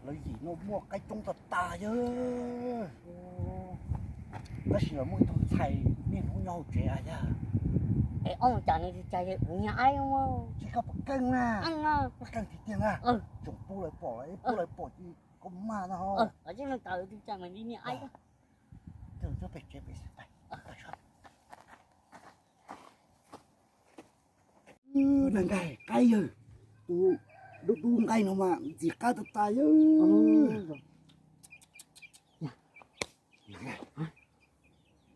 Lawv yim no muaj qaib coob tag tag yawg. Tab sis lawv muaj ib tug ntxhais niaj hnub nyob hauv tsev a yawg. Es ob cas nws tsis cas es ua niag aib. Tsis koj puas keej na? Puas keej tiag tiag na? Tsoom pub lawv pom, pub lawv pom ces koj maj no. Neeg nqaij qaib yawg, tus dub dub nqaij no mas ntxim qab tag tag yawg.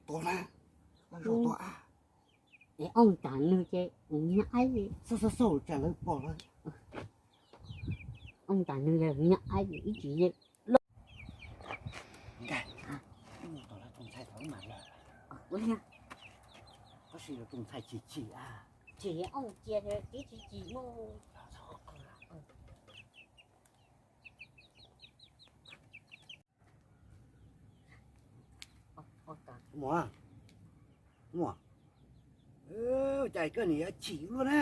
Tua na, tua a. Ob cas nws ces ua niag aib. Xauj xauj xauj tsam lawv pom lawm. Ob cas nws niag aib ib tsis ye. Nkaj, mus tom lawv tus ntxhais thaum mam los. Tab sis lawv tus ntxhais chim chim a. Chim ob cia tib tsis chim mus. Muam, muam, cas koj nim yuav chim luaj na?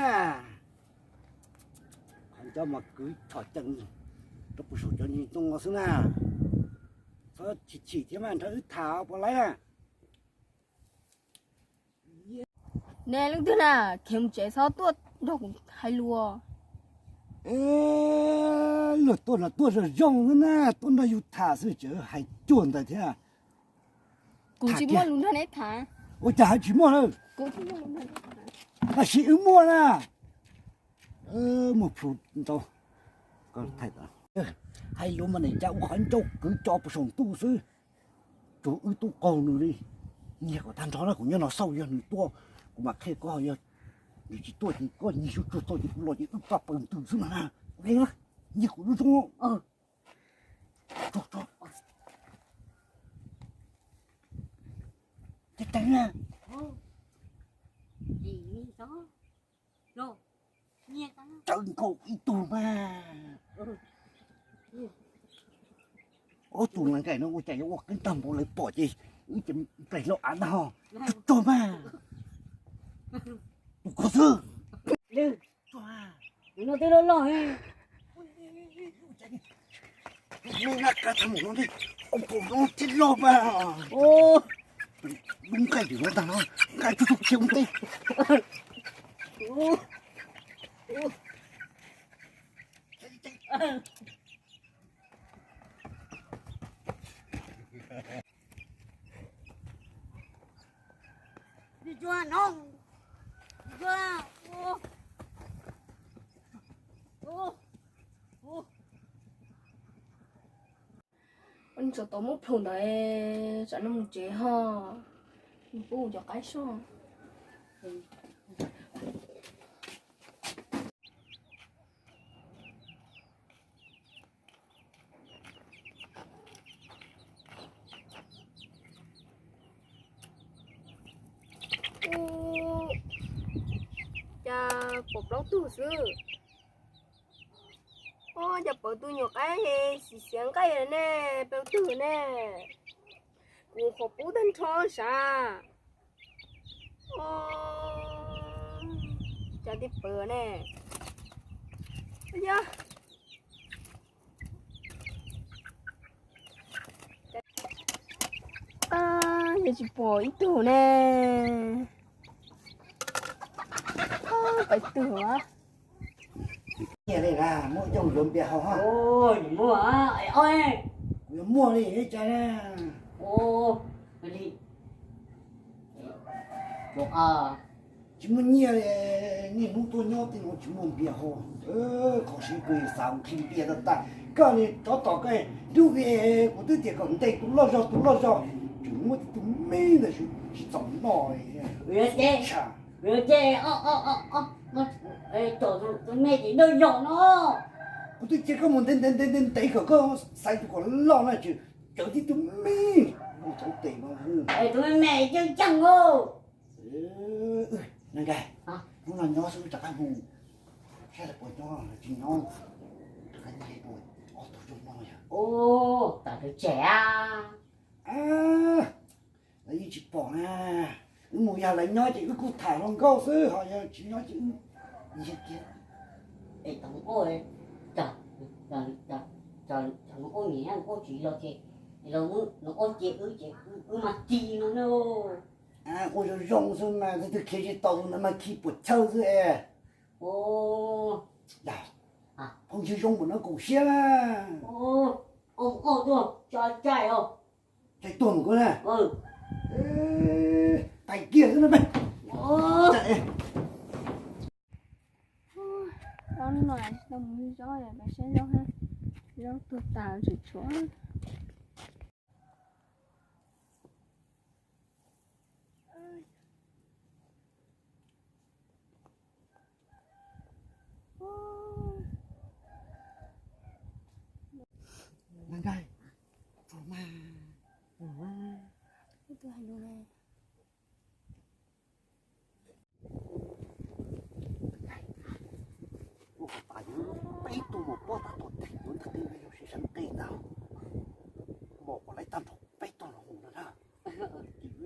Qhov ncauj mas kwv tshom cees rau puag saum cov ntsis ntoo no xwb na. Txhob chim chim thiab mas nrog wb tham puas laib na. Ne leej twg na, khiav mus tsev txhob tuaj nrog kuv hais lus. Luag tuaj no tuaj zoo zoo xwb na, tuaj nrog yus tham xwb tseem hais cuag ntawd thiab. Kuv tsis muaj lus nrog neb tham. Ua cas hais tsis muaj lawm? Tab sis wb muaj na. Muaj plhu ntau. Hais lus mas nim cas ua qhov ncauj kwv co puag saum ntuj xwb. Tsuas wb tub qaug nws li. Nyiag kom tag nrho na, kuv nyob no xauj yog nws tuaj kuv mam qhia koj, yog nws tsis tuaj ces koj nyiag suab tsuag tau ces kuv los ces wb paj paws ntws xwb no na. Nyiag kuv lub zoo. Tsuag tsuag. Ceev ceev na. Tsawv nkaus ib tug mas. Ob tug neeg nkaim no ua cas yuav ua qeeb tag npaum lawv pom ces wb ces nplaim hlau av ntag ho. Tsuag tsuag mas. Tus koj xwb. Twb loj loj. Nqa qab tha mus no, ob kaum no thiaj loj mas. Lub nqaij twb loj tag no, nqa tsuag tsuag khiav mus teb. Ua tsov tom muab plhu ntawd, tsam no mus tsev ho, mus pub cov qaib soj. Ua cas pom plaub tug xwb. Ua cas pom tus nyuam qaib xiv xiav nqaij ne, plaub tug ne. Kuv qhuav pub tag nrho sav. Cas tib pawg ne. Yog tsis pom ib tug ne. Pais tug a. Nyiaj li na, muaj coj mus yuav npias haus ha. Kuv yuav muaj li cas na. Tsis muaj nyiaj li, niaj hnub tuaj nyob tej no tsis muaj npias haus. Qhov siv kws xav nqhis npias tag tag, koj li rov tom koj nrub, kuv twb tias kom ntes tus loj zog tus loj zog, tseem muab tus me ntawd tsis txaus noj. Ces tus me ces loj zog no, kuv twb cia koj mus ntes ntes ntes ntes kom koj xaiv tus kom loj na, tseem cawv tib tug me, tus me me yeej ceeb os. Hnub no nyob xwb rov qab mus, saib lawv puas nyob tsis nyob, rov qab nce mus ob tug zoo no yog. Tam tus tsem a. Lawv yeej tsis pom na. Wb mus yog lawv nyob ces wb kuj tham hluas nkauj xwb, ho yog tsis nyob ces wb nyiag kiag. Es tau ua cas Cov, cov, cov nws quaj nyiam nws quaj tsis los ces los nws quaj ces wb ces wb mas khi no na. Quaj zoo zoo xwb mas tus twg khiav tsis tau tus ntawd mas khi puas chawj xwb es. Phooj ywg zoo npaum no koom siab na. Oj, oj tuaj, tsa, tsa os. Tsa tuaj mus koj na. Tais kiag xwb na me. Zaub no tau mus zaub, peb saib zaub, zaub tuag tas tseem tshuav. Nkais, txog mas, tus hais lus ne. Ua tas yuav peb tug mas pob tas tom teg yuav ntag, teb yuav sib sab qe ntag. Mos kom lawv tag nrho peb tug los mus no na. Ces yuav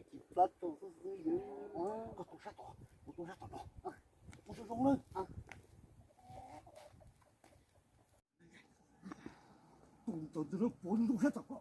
tsis plab tso xwb xwb yuav. Koj tu sab tod, kuv tu sab tom no. Puas zoo zoo lawm. Tus ntawd ntws no puas zoo sab tom ko.